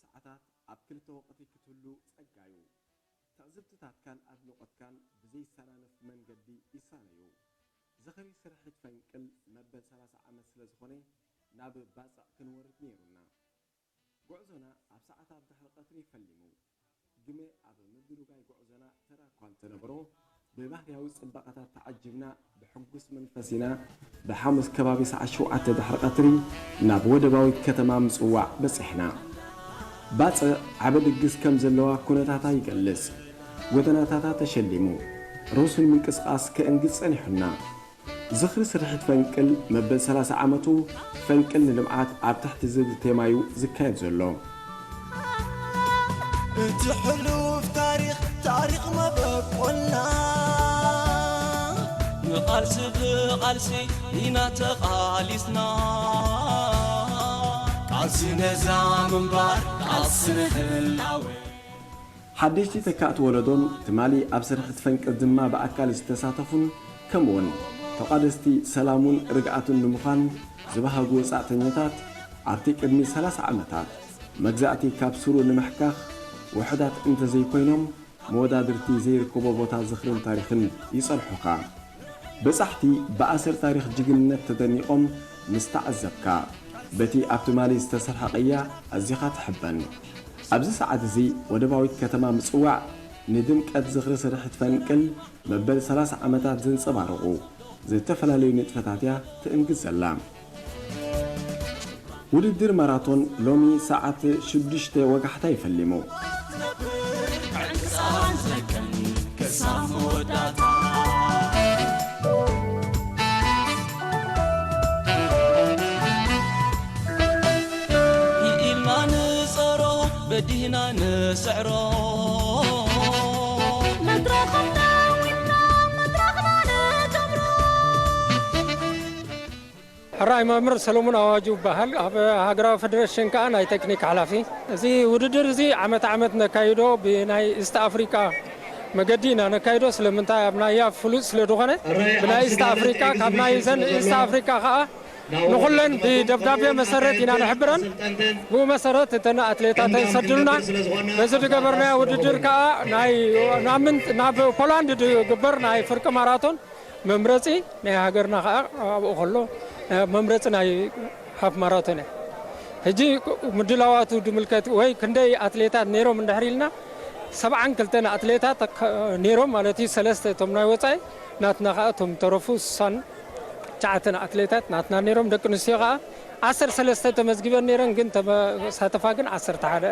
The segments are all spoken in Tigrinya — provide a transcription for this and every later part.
ሰዓታት ኣብ ክልተ ወቕቲ ክትህሉ ጸጋ እዩ። ትዕዝብትታትካን ኣድንቖትካን ብዘይሰናነፍ መንገዲ ይሳነዩ። ዝኽሪ ስርሒት ፈንቅል መበል ሰላሳ ዓመት ስለ ዝኾነ ናብ ባጽዕ ክንወርድ ነይሩና። ጉዕዞና ኣብ ሰዓታት ድሕሪ ቀትሪ ፈሊሙ። ግመ ኣብ ምድንጓይ ጉዕዞና ተራ እኳ እንተነበሮ፣ ብባህርያዊ ጽባቐታት ተዓጂብና ብሕጉስ መንፈስ ኢና ብሓሙስ ከባቢ ሰዓት ሸውዓተ ድሕሪ ቀትሪ ናብ ወደባዊት ከተማ ምጽዋዕ በጺሕና። ባጽዕ ዓቢ ድግስ ከም ዘለዋ ኩነታታ ይገልጽ። ጎደናታታ ተሸሊሙ፣ ርሱን ምንቅስቓስ ከእንግድ ጸኒሑና። ዝኽሪ ስርሒት ፈንቅል መበል ሰላሳ ዓመቱ፣ ፈንቅል ንልምዓት ኣብ ትሕቲ ዝብል ቴማ'ዩ ዝካየድ ዘሎ። እቲ ሕሉፍ ታሪኽ ታሪኽ መበቆልና ንቓልሲ ብቓልሲ ኢና ተቓሊስና ቃልሲ ነዛ ምንባር ቃልሲ ንህላወ ሓደሽቲ ተካእቲ ወለዶን ትማሊ ኣብ ስርሒት ፈንቅል ድማ ብኣካል ዝተሳተፉን ከምኡውን ተቓደስቲ ሰላሙን ርግኣቱን ንምዃን ዝበሃጉ ወጻእተኛታት ኣብቲ ቅድሚ ሰላሳ ዓመታት መግዛእቲ ካብ ሱሩ ንምሕካኽ ውሑዳት እንተዘይኮይኖም መወዳድርቲ ዘይርከቦ ቦታ ዝኽርን ታሪኽን ይጸንሑኻ። በጻሕቲ ብኣሰር ታሪኽ ጅግንነት ተደኒቖም ምስ ተዓዘብካ፣ በቲ ኣብ ትማሊ ዝተሰርሐ ቅያ ኣዚኻ ትሕበን። ኣብዚ ሰዓት እዚ ወደባዊት ከተማ ምጽዋዕ ንድምቀት ዝኽሪ ስርሒት ፈንቅል መበል ሰላሳ ዓመታት ዘንጸባርቑ ዝተፈላለዩ ንጥፈታት እያ ትእንግድ ዘላ። ውድድር ማራቶን ሎሚ ሰዓት ሽዱሽተ ወጋሕታ ይፈሊሙ። ኢልና ንጸሮ በዲህና ንስዕሮ መድረኽና ዊና መድረኽና ንገብሮ ሕራይ መምህር ሰለሙን ኣዋጁ ይበሃል። ኣብ ሃገራዊ ፈደረሽን ከኣ ናይ ቴክኒክ ሓላፊ። እዚ ውድድር እዚ ዓመት ዓመት ነካይዶ ብናይ ኢስት ኣፍሪቃ መገዲ ኢና ነካይዶ። ስለምንታይ ኣብ ናይ ያፍ ፍሉጥ ስለ ዝኾነ ብናይ ኢስት ኣፍሪቃ ካብ ናይ ዘን ኢስት ኣፍሪቃ ከኣ ንኹለን ብደብዳቤ መሰረት ኢና ንሕብረን። ብኡ መሰረት እተን ኣትሌታት ይሰድሉና። በዚ ዝገበርናዮ ውድድር ከኣ ናይ ናብ ምንት- ናብ ፖላንድ ዝግበር ናይ ፍርቂ ማራቶን መምረፂ ናይ ሃገርና ከዓ ኣብኡ ከሎ መምረፂ ናይ ሃፍ ማራቶን እያ። ሕጂ ምድላዋቱ ድምልከት ወይ ክንደይ ኣትሌታት ነይሮም እንድሕር ኢልና ሰብዓን ክልተን ኣትሌታት ነይሮም ማለት እዩ። ሰለስተ እቶም ናይ ወፃኢ ናትና ከዓ እቶም ተረፉ ስሳን ትሽዓተን ኣትሌታት ናትና ነይሮም። ደቂ ኣንስትዮ ከዓ ዓሰርተ ሰለስተ ተመዝጊበን ነይረን ግን ተሳተፋ ግን ዓሰርተ ሓደ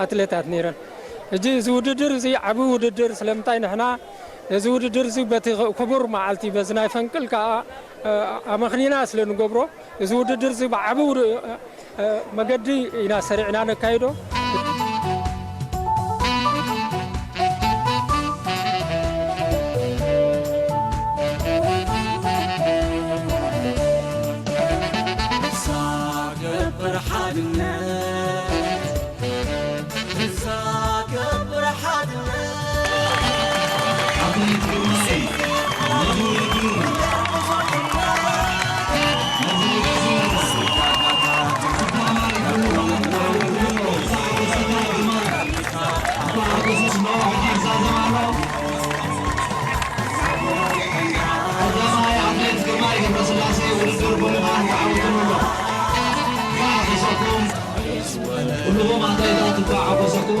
ኣትሌታት ነይረን። ሕጂ እዚ ውድድር እዚ ዓብዪ ውድድር ስለምንታይ ንሕና እዚ ውድድር እዚ በቲ ክቡር መዓልቲ በዚ ናይ ፈንቅል ከዓ ኣመኽኒና ስለ ንገብሮ እዚ ውድድር እዚ ብዓቢ መገዲ ኢና ሰሪዕና ነካይዶ። ገብር ሓድነት ኩልኹም ኣትሌታት እንኳዕ ሓጎሰኩም።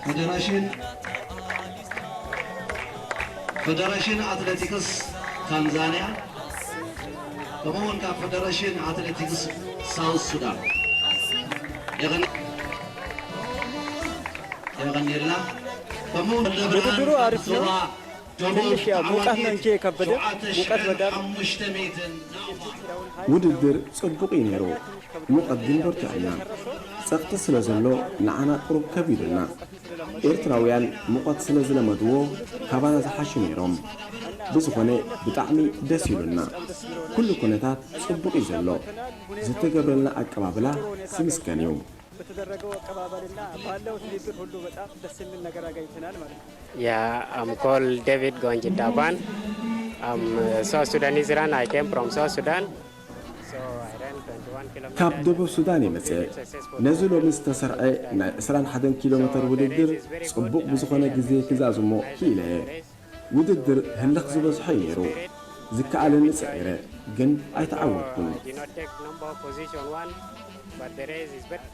ፈደረሽን ፈደረሽን ኣትሌቲክስ ታንዛንያ ከምኡውን ካብ ፈደረሽን ኣትሌቲክስ ሳውት ሱዳን የቐንየልና። ከምኡ ውድድሩ ኣሪፍ ነው። ትንሽ ያው ሙቀት ነው እንጂ የከበደ ሙቀት በጣም ውድድር ጽቡቕ እዩ ነይሩ። ሙቐት ግን በርቲዑና። ጸቕጢ ስለ ዘሎ ንዓና ቁሩብ ከቢዱና። ኤርትራውያን ሙቐት ስለ ዝለመድዎ ካባና ዝሓሹ ነይሮም። ብዝኾነ ብጣዕሚ ደስ ኢሉና። ኩሉ ኩነታት ጽቡቕ እዩ ዘሎ። ዝተገብረልና ኣቀባብላ ዝምስገን እዩ። በተደረገው አቀባበልና ባለው ትብብር ሁሉ በጣም ደስ የሚል ነገር አገኝተናል ማለት ነው። Yeah, I'm called David Gonjitaban. I'm a South Sudanese run. I came from South Sudan. So I ran twenty-one kilometers. ካብ ደቡብ ሱዳን እየ መፅአ። ነዚ ሎሚ ዝተሰርዐ ናይ ዕስራን ሓደን ኪሎ ሜተር ውድድር ፅቡቕ ብዝኾነ ግዜ ክዛዝሞ ክኢለ እየ። ውድድር ህልኽ ዝበዝሖ እዩ ነይሩ። ዝከኣለኒ ፅዒረ፣ ግን ኣይተዓወትኩን።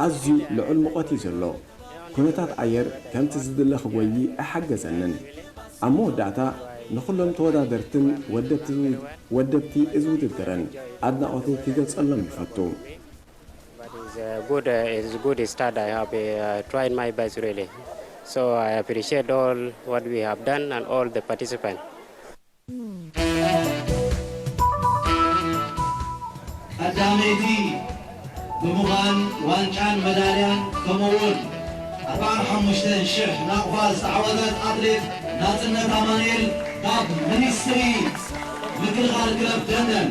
ኣዝዩ ልዑል ሙቐት እዩ ዘሎ። ኩነታት ኣየር ከምቲ ዝድለ ክጎዪ ኣይሓገዘንን። ኣብ መወዳእታ ንኹሎም ተወዳደርትን ወደብቲ እዚ ውድድርን ኣድናቖተይ ክገልጸሎም ይፈቱ። But it's a good, uh, it's a good start. I have uh, tried my best really. So I appreciate all what we have done and all the participants. ቀዳመይቲ ብምዃን ዋንጫን መዳልያን ከምኡውን ኣርባዓን ሓሙሽተን ሽሕ ናቕፋ ዝተዓወተት ኣትሌት ናጽነት ኣማኑኤል ካብ ሚኒስትሪ ምክልኻል ክለብ ደንደን።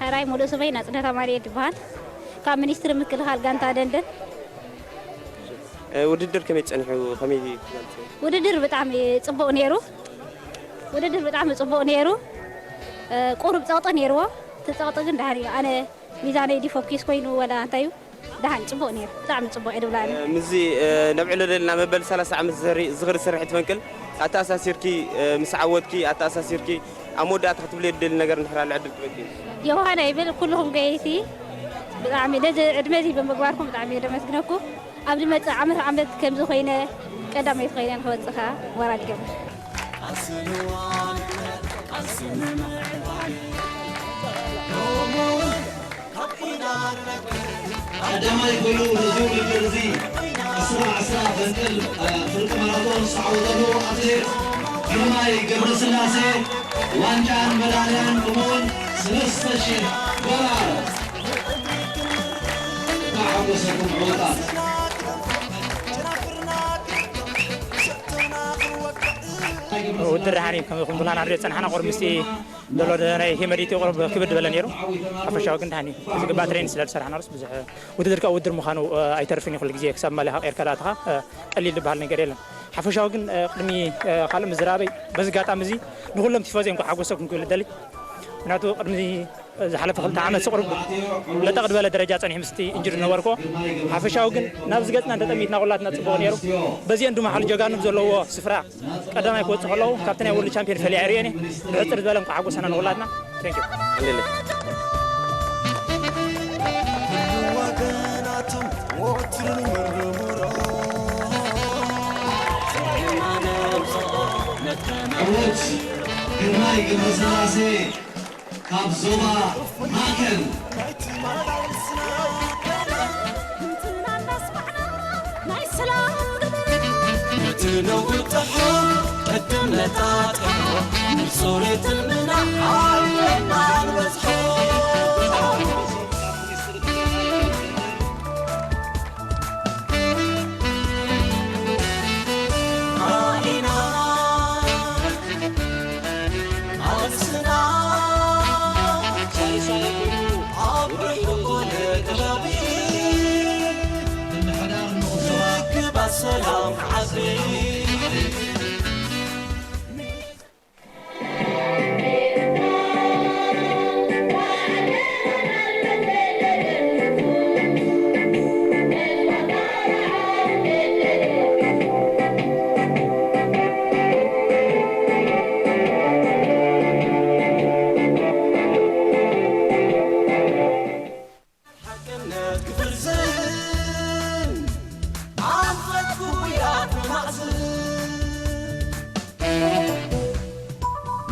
ሕራይ ሙሉእ ስመይ ናጽነት ኣማኑኤል ይበሃል። ካብ ሚኒስትሪ ምክልኻል ጋንታ ደንደን። ውድድር ከመይ ጸኒሑ? ከመይ ትገልጽ? ውድድር ብጣዕሚ ጽቡቕ ነይሩ። ውድድር ብጣዕሚ ጽቡቕ ነይሩ። ቁሩብ ጸቕጢ ነይርዎ። እቲ ጸቕጢ ግን ደሓን እዩ። ኣነ ሚዛነይ ድዩ ፎኪስ ኮይኑ ወላ እንታይ እዩ? ደሓን ጽቡቕ ነይሩ። ብጣዕሚ ጽቡቕ እየ ድብል ኣነ። ምስዚ ነብዕሎ ዘለና መበል ሰላሳ ዓመት ዝኽሪ ስርሒት ፈንቅል ኣተኣሳሲርኪ፣ ምስ ዓወትኪ ኣተኣሳሲርኪ ኣብ መወዳእታ ክትብልዮ ትደሊ ነገር እንድሕር ኣሎ ዕድል ክበኪ። ዮሃና ይብል ኩልኹም ገየይቲ ብጣዕሚ ነዚ ዕድመ እዚ ብምግባርኩም ብጣዕሚ እየ ደመስግነኩም። ኣብ ዝመጽእ ዓመት ዓመት ከምዚ ኮይነ ቀዳመይቲ ኮይነ ንክወጽእ ከዓ ሞራል ይገብር። ቀዳማይ ኮይኑ ነዚ ውድድር እዚ ዕስራ ዕስራ ፈንቅል ፍርቂ ማራቶን ዝተዓወተሉ ኣትሌት ግርማይ ገብረስላሴ ዋንጫን መዳልያን ከምኡውን ሰለስተ ሽሕ ዶላር። እንኳዕ ሓጎሰኩም ዕወታት። ውድድር ደሓን እዩ። ከም ኩላና ንሪኦ ዝጸናሕና ቁሩብ ምስቲ ዘሎ ናይ ሄመዲቲ ቁሩብ ክብድ በለ ነይሩ። ሓፈሻዊ ግን ደሓን እዩ። ዝግባእ ትሬኒንግ ስለ ዝሰራሕናሉስ ብዙሕ ውድድር ካብ ውድድር ምዃኑ ኣይተርፍን እዩ። ኩሉ ግዜ ክሳብ ማልያኻ ቀይርካ ደኣ ኣተኻ ቀሊል ዝበሃል ነገር የለን። ሓፈሻዊ ግን ቅድሚ ካልእ ምዝራበይ በዚ ኣጋጣሚ እዚ ንኹሎም ቲፎዞ እንኳዕ ሓጎሰኩም ክብል እደሊ። ምክንያቱ ቅድሚ ዝሓለፈ ክልተ ዓመት ቁሩብ ለጠቕ ዝበለ ደረጃ ጸኒሑ ምስቲ ኢንጁሪ ዝነበርኩዎ። ሓፈሻዊ ግን ናብዚ ገጽና እንተጠሚትና ኩላትና ጽቡቕ ነይሩ። በዚአን ድማ ሓሉ ጀጋኑ ዘለዎ ስፍራ ቀዳማይ ክወጽእ ከለዉ ካብቲ ናይ ወርልድ ቻምፒዮን ፈሊዐ ርእየን እየ። ብሕጽር ዝበለ እንኳዕ ሓጎሰና ንኹላትና። Thank you። ዕውት ግርማይ ገብረስላሴ ካብ ዞባ ማእከል። እቲ ነውር ጥሖ ቅድም ነጣጥሖ ንጹር ትልምና ዓለምና ንበዝሖ።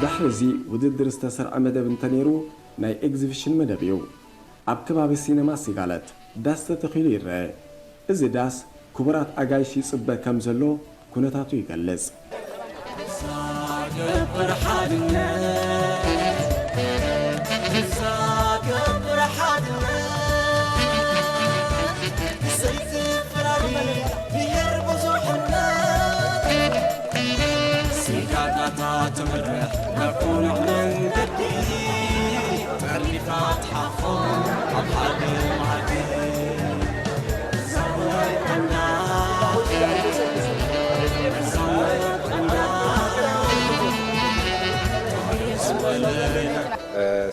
ዳሕሪ እዚ ውድድር ዝተሰርዐ መደብ እንተነይሩ ናይ ኤግዚቢሽን መደብ እዩ። ኣብ ከባቢ ሲነማ ሲጋለት ዳስ ተተኺሉ ይረአ። እዚ ዳስ ክቡራት ኣጋይሽ ይጽበ ከም ዘሎ ኩነታቱ ይገልጽ። ገብር ሓድነት፣ እዛ ገብር ሓድነት፣ ዘይትፈላለ ብሄር ብዙሕነት፣ ስጋታታ ትምርሕ ናብ ቅኑዕ መንገዲ፣ ጠርኒፋ ትሓፎ ኣብ ሓደ መኣዲ።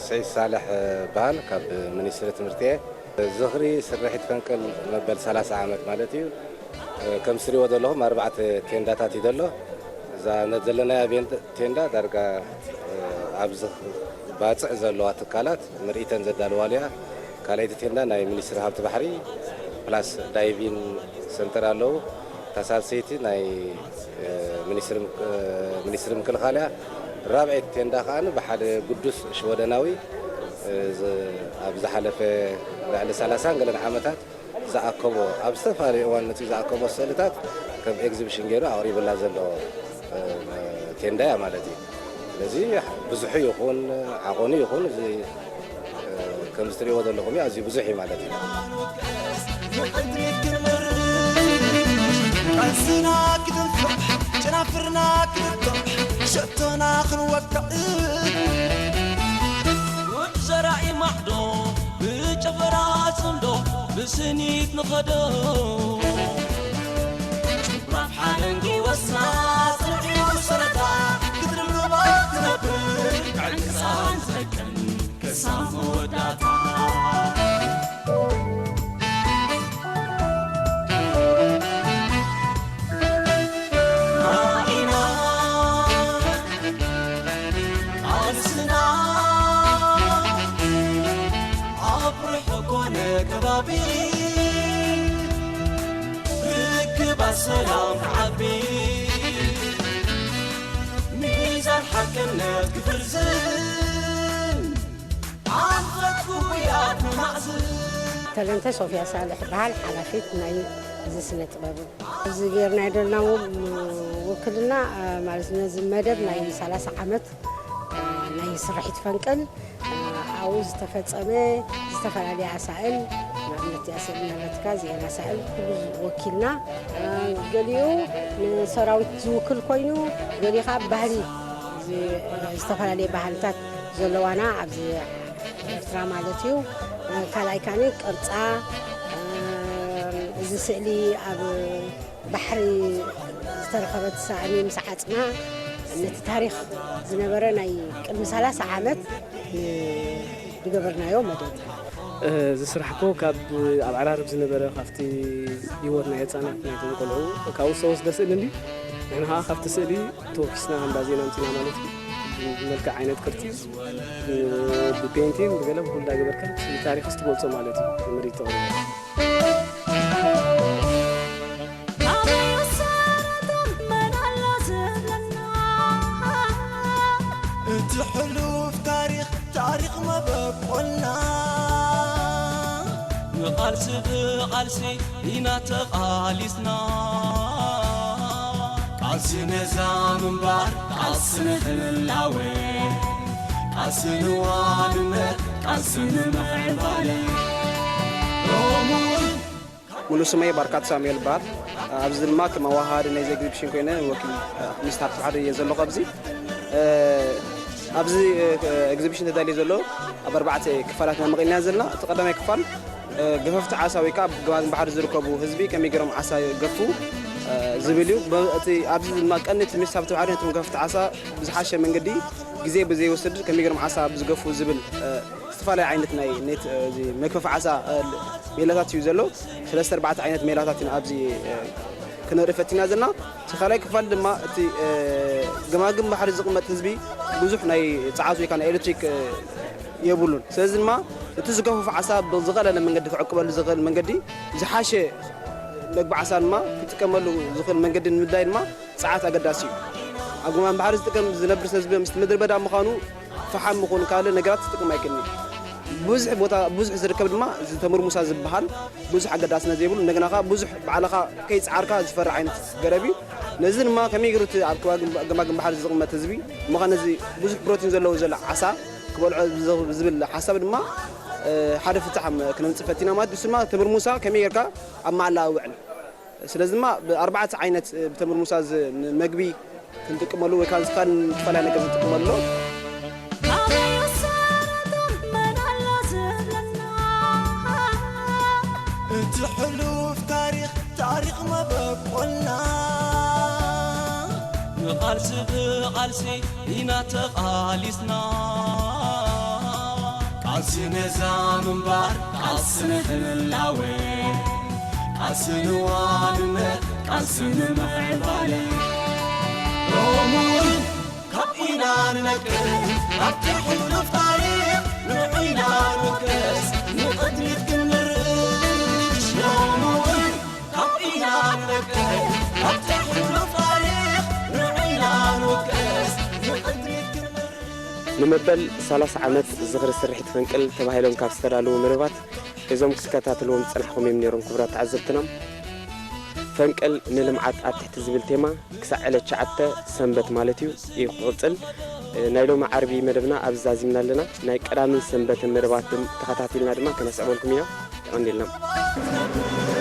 ሰይድ ሳልሕ በሃል ካብ ሚኒስትሪ ትምህርቲ እየ። ዝኽሪ ስርሒት ፈንቅል መበል ሰላሳ ዓመት ማለት እዩ። ከምዚ ትሪእዎ ዘለኹም ኣርባዕተ ቴንዳታት እዩ ዘሎ። እዛ ዘለናያ ቴንዳ ዳርጋ ኣብዚ ባፅዕ ዘለዋ ትካላት ምርኢተን ዘዳልዋሉ እያ። ካልኣይቲ ቴንዳ ናይ ሚኒስትሪ ሃብቲ ባሕሪ ፕላስ ዳይቪን ሰንተር ኣለዉ። እታ ሳልሰይቲ ናይ ሚኒስትሪ ምክልኻል እያ። ራብዐይቲ ቴንዳ ከኣ ብሓደ ግዱስ ሽወደናዊ ኣብ ዝሓለፈ ልዕሊ ሰላሳን ገለን ዓመታት ዝኣከቦ ኣብ ዝተፈላለየ እዋን መፂኡ ዝኣከቦ ስእልታት ከም ኤግዚቢሽን ገይሩ ኣቕሪቡላ ዘሎ ቴንዳ እያ ማለት እዩ። ስለዚ ብዙሑ ይኹን ዓቐኑ ይኹን እዚ ከም ዝትሪእዎ ዘለኹም እዩ ኣዝዩ ብዙሕ እዩ ማለት እዩ። ቃልስና ክድንፍዕ ጨናፍርና ክድንፍዕ ሸቶና ክንወቅዕ ወዲ ዘራኢ ማዕዶ ብጨፈራ ጽምዶ ብስኒት ንኸዶ ጭፍራፍ ሓደንጊ ወስና ጽንዕዮ ሰረታ ክትርብርባ ትነብር ዕንቅሳን ዘቀን ክሳብ መወዳእታ ኢና ቃልስና ኣብ ርሑቕ ኮነ ከባቢ ርክባት ሰላም ክዓቢ ሚዛን ሓቅነት ክፍርዝን ኣንፈት ክውያት ንማዕዝን። ተለንተ ሶፊያ ሳልሕ በሃል ሓላፊት ናይ እዚ ስነ ጥበብ ኣብዚ ገይርናዮ ዘለና ው- ውክልና ማለት ነዚ መደብ ናይ ሰላሳ ዓመት ናይ ስርሒት ፈንቅል ኣብኡ ዝተፈፀመ ዝተፈላለየ ኣሳእል ንኣብነት እዚኣ ስእሊ ናላትካ እዚአን ኣሳእል ኩሉ ወኪልና ገሊኡ ንሰራዊት ዝውክል ኮይኑ ገሊኡ ከዓ ባህሊ እዚ- ዝተፈላለየ ባህልታት ዘለዋና ኣብዚ ኤርትራ ማለት እዩ። ካልኣይ ካኒ ቅርፃ እዚ ስእሊ ኣብ ባሕሪ ዝተረኸበት ሳእኒ ምስ ዓፅና ነቲ ታሪኽ ዝነበረ ናይ ቅድሚ ሰላሳ ዓመት ዝገበርናዮ መደብ እዩ። እዚ ስራሕ እኮ ካብ ኣብ ዓራርብ ዝነበረ ካብቲ ህይወት ናይ ህፃናት ናይቶም ቆልዑ ካብኡ ዝተወስደ ስእሊ እንዲ ንሕና ከዓ ካብቲ ስእሊ ተወኪስና ኣምባዜና ኣምፂና ማለት እዩ። ብመልክዕ ዓይነት ቅርፂ ብፔንቲን ብገለ ብኩሉ እንዳገበርካ ታሪኽስ ትገልፆ ማለት እዩ ንምርኢት ተቕርቦ። እቲ ሕሉፍ ታሪኽ ታሪኽ መበቆልና ንቓልሲ ብቓልሲ ኢና ተቓሊስና ቃልሲ ነዛ ምንባር ቃልሲ ንህላወ ቃልሲ ንዋንነት ቃልሲ ንምዕባለ ሎሙን ሙሉ ስመይ ባርካት ሳሙኤል ይበሃል። ኣብዚ ድማ ከም ኣወሃሃዲ ናይዚ ኤግዚቢሽን ኮይነ ወኪል ሚኒስትር ሃብቲ ባሕሪ እየ ዘለኹ ኣብዚ። ኣብዚ ኤግዚቢሽን ተዳልዩ ዘሎ ኣብ ኣርባዕተ ክፋላት ኢና መቒልና ዘለና። እቲ ቀዳማይ ክፋል ገፈፍቲ ዓሳ ወይ ከዓ ኣብ ገማግም ባሕሪ ዝርከቡ ህዝቢ ከመይ ገይሮም ዓሳ ይገፉ ዝብል እዩ። እቲ ኣብዚ ድማ ቀንዲ እቲ ሚኒስትር ሃብቲ ባሕሪ ነቶም ገፈፍቲ ዓሳ ብዝሓሸ መንገዲ ግዜ ብዘይወስድ ከመይ ገይሮም ዓሳ ብዝገፉ ዝብል ዝተፈላለየ ዓይነት ናይ ኔት መግፈፊ ዓሳ ሜላታት እዩ ዘሎ። ሰለስተ ኣርባዕተ ዓይነት ሜላታት ኢና ኣብዚ ክነርኢ ፈቲና ዘለና። እቲ ካልኣይ ክፋል ድማ እቲ ገማግም ባሕሪ ዝቕመጥ ህዝቢ ብዙሕ ናይ ጸዓት ወይ ከዓ ናይ ኤሌክትሪክ የብሉን። ስለዚ ድማ እቲ ዝገፈፎ ዓሳ ብዝቐለለ መንገዲ ክዕቅበሉ ዝኽእል መንገዲ ዝሓሸ መግቢ ዓሳ ድማ ክጥቀመሉ ዝኽእል መንገዲ ንምድላይ ድማ ጸዓት ኣገዳሲ እዩ። ኣብ ገማግም ባሕሪ ዝጥቀም ዝነብር ሰብ ምስ ምድሪ በዳ ምዃኑ ፈሓም ምኹን ካልእ ነገራት ዝጥቀም ኣይክእልን እዩ። ብዙሕ ቦታ ብዙሕ ዝርከብ ድማ ዝተምርሙሳ ዝበሃል ብዙሕ ኣገዳስነት ዘይብሉ እንደገና ከዓ ብዙሕ ባዕልኻ ከይፀዓርካ ዝፈሪ ዓይነት ገረብ እዩ። ነዚ ድማ ከመይ ገይሩ እቲ ኣብ ከባቢ ገማግም ባሕሪ ዝቕመጥ ህዝቢ፣ እሞ ኸኣ ነዚ ብዙሕ ፕሮቲን ዘለዎ ዘሎ ዓሳ ክበልዖ ዝብል ሓሳብ ድማ ሓደ ፍታሕ ክነምጽእ ፈቲና። ማለት ንሱ ድማ ተምር ሙሳ ከመይ ጌርካ ኣብ መዓላ ኣውዕል። ስለዚ ድማ ብኣርባዕተ ዓይነት ብተምር ሙሳ መግቢ ክንጥቀመሉ ወይ ከዓ ዝፋን ንጥፈላይ ነገር ዝጥቀመሉ። እቲ ሕሉፍ ታሪኽ ታሪኽ መበቆልና፣ ንቓልሲ ብቓልሲ ኢና ተቓሊስና። ቃልሲ ነዛ ምንባር ቃልሲ ንህላወ፣ ቃልሲ ንዋንነት ቃልሲ ንምዕባለ። ሎሚ እውን ካብ ኢና ንነቅል ካብቲ ሕሉፍ ታሪኽ ንዑ ኢና ንውቀስ ንቕድሚት ክንምርሽ። ሎሚ እውን ካብ ኢና ንነቅል ካብቲ ሕሉፍ ታሪኽ ንዑ ኢና ንውቀስ ንቕድሚት ክንምርሽ። ንመበል ሰላሳ ዓመት ዝኽሪ ስርሒት ፈንቅል ተባሂሎም ካብ ዝተዳለዉ መደባት ሒዞም ክትከታተልዎም ዝጸናሕኹም እዮም ነይሮም ክቡራት ተዓዘብትና። ፈንቅል ንልምዓት ኣብ ትሕቲ ዝብል ቴማ ክሳዕ ዕለት ትሽዓተ ሰንበት ማለት እዩ እዩ ክቕጽል። ናይ ሎሚ ዓርቢ መደብና ኣብዚ ዛዚምና ኣለና። ናይ ቀዳምን ሰንበትን መደባት ተኸታቲልና ድማ ከነስዕበልኩም ኢና። የቐንየልና።